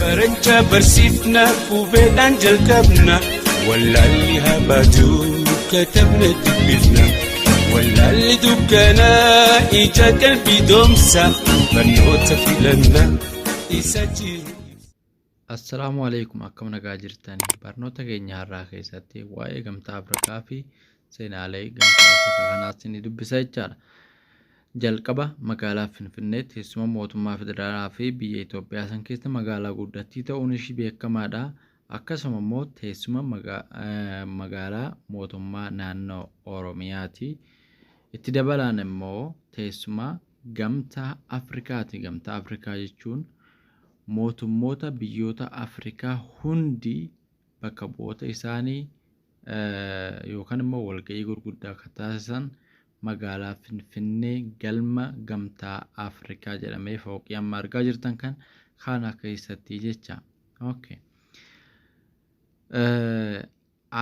Barachaa barsiifna qubeedhaan jalqabna. Wallaalli habatu katabne dubbifna. Wallaalli dukkanaa ija qalbii doomsa. Barnoota filanna isa jiru. Assalaamu alaikum, akkam nagaa jirtani? Barnoota keenya har'aa keessatti waa'ee Gamtaa Afrikaa fi seenaalee Gamtaa Afrikaa kanaas ni dubbisa jechaadha. Jalqaba magaalaa Finfinnee teessuma mootummaa federaalaa fi biyya Itoophiyaa san keessa magaalaa guddattii ta'uun ishii beekamaadha. Akkasuma immoo teessuma magaalaa mootummaa naannoo Oromiyaati. Itti dabalaan immoo teessuma Gamtaa Afrikaati. Gamtaa Afrikaa jechuun mootummoota biyyoota Afrikaa hundi bakka bu'oota isaanii yookaan immoo walga'ii gurguddaa kan taasisan magaalaa Finfinnee galma Gamtaa Afrikaa jedhamee fooqii amma argaa jirtan kan kana keessatti jecha. Okay.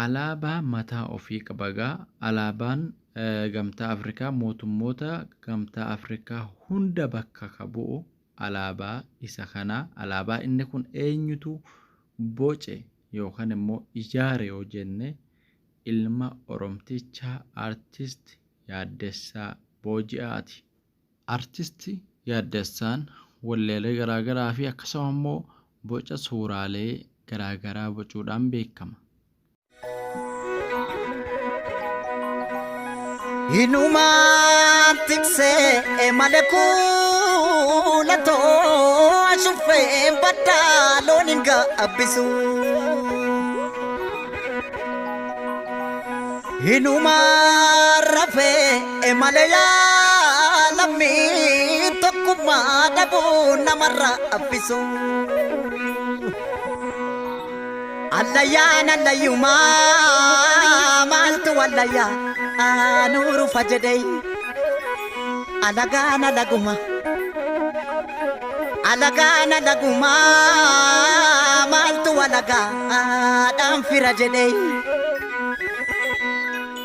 Alaabaa mataa ofii qaba egaa. Alaabaan Gamtaa Afrikaa mootummoota Gamtaa Afrikaa hunda bakka ka bu'u alaabaa isa kana. Alaabaa inni kun eenyutu boce yookaan immoo ijaare yoo jenne, ilma Oromtichaa Artist Yaaddessaa Booji'aati. Artist Yaaddessaan walleelee garaagaraa fi akkasuma immoo boca suuraalee garaagaraa bocuudhaan beekama. Inumaan tiksee malee kuulatoo ashuffeen baddaa loon hin gaabbisu. Inumaan rafee malee yaalammii tokkummaa dhabuu namarraa affisu. Allayyaan allayyumaa maaltu wallayyaa nuurufa jedhee, alagaan alaguma, alagaan alagumaa maaltu alagaa dhaan fira jedhee,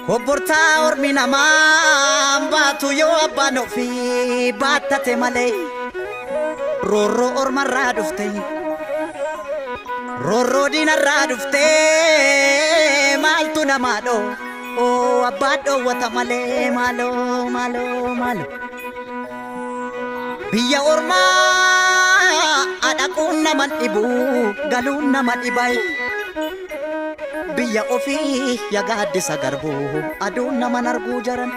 kobbortaa ormi namaa baatu yoo abbaan ofii baattate malee, roorroo ormarraa dhufte, roorroo diinarraa dhufte, maaltu namaa dhoo abbaan dhoowwata malee. Maaloo maaloo maaloo, biyya ormaa dhaquun nama dhibu, galuun nama dhibay, biyya ofii ya gaaddisa garbuu aduun naman arguu jaran.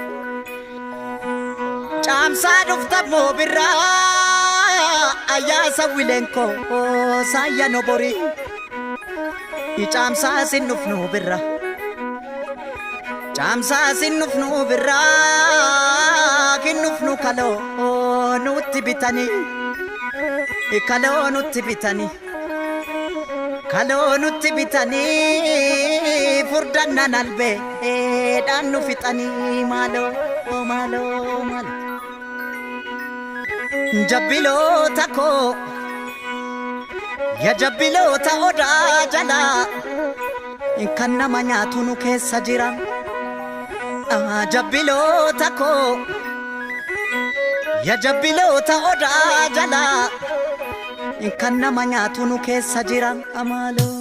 Caamsaa dhufta moo birraa, ayyaasa wileenkoo saayya borii, caamsaa sin dhufnu birra, caamsaa sin dhufnu birraa, kinnufnu kaloo nutti bitanii, kaloo nutti bitanii, kaloo nutti bitanii, furdannan albee dhaan nu fixanii. Maaloo maaloo maaloo, jabbiloota koo, ya jabbiloota odaa jalaa kan nama nyaatu nu keessa jira. Jabbiloota koo, ya jabbiloota odaa jalaa kan nama nyaatu nu keessa jira. Maaloo.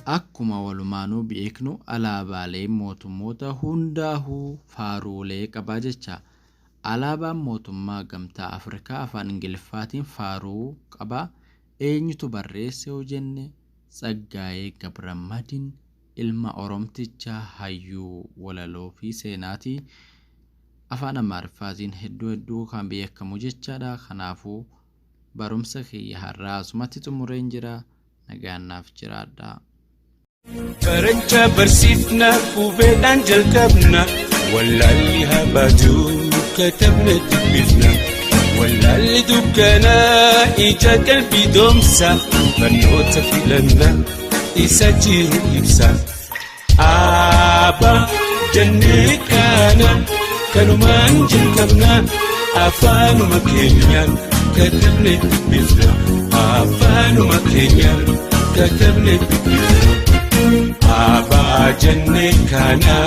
Akkuma walumaanuu beeknu, alaabaalee mootummoota hundaahuu faaruulee qabaa jecha. Alaabaan mootummaa Gamtaa Afrikaa afaan Ingiliffaatiin faaruu qaba. Eenyutu barreesse yoo jenne, Tsaggaayee Gabrammadin ilma Oromtichaa hayyuu walaloo fi seenaati. Afaan Amaariffaatiin hedduu hedduu kan beekamu jechaadha. Kanaafuu barumsa kiyya har'aa asumatti xumureen jira. Nagaan naaf jiraadhaa. Barachaa barsiifna qubeedhaan jalqabna. Wallaalli habatu katabne dubbifna. Wallaalli dukkanaa ija qalbii doomsa. Barnoota filanna isa jiru ibsa. Abbaa jennee kana kanumaan jalqabna. Afaanuma keenyaan katabne dubbifna. Afaanuma keenyaan katabne dubbifna. Abbaa jennee kana.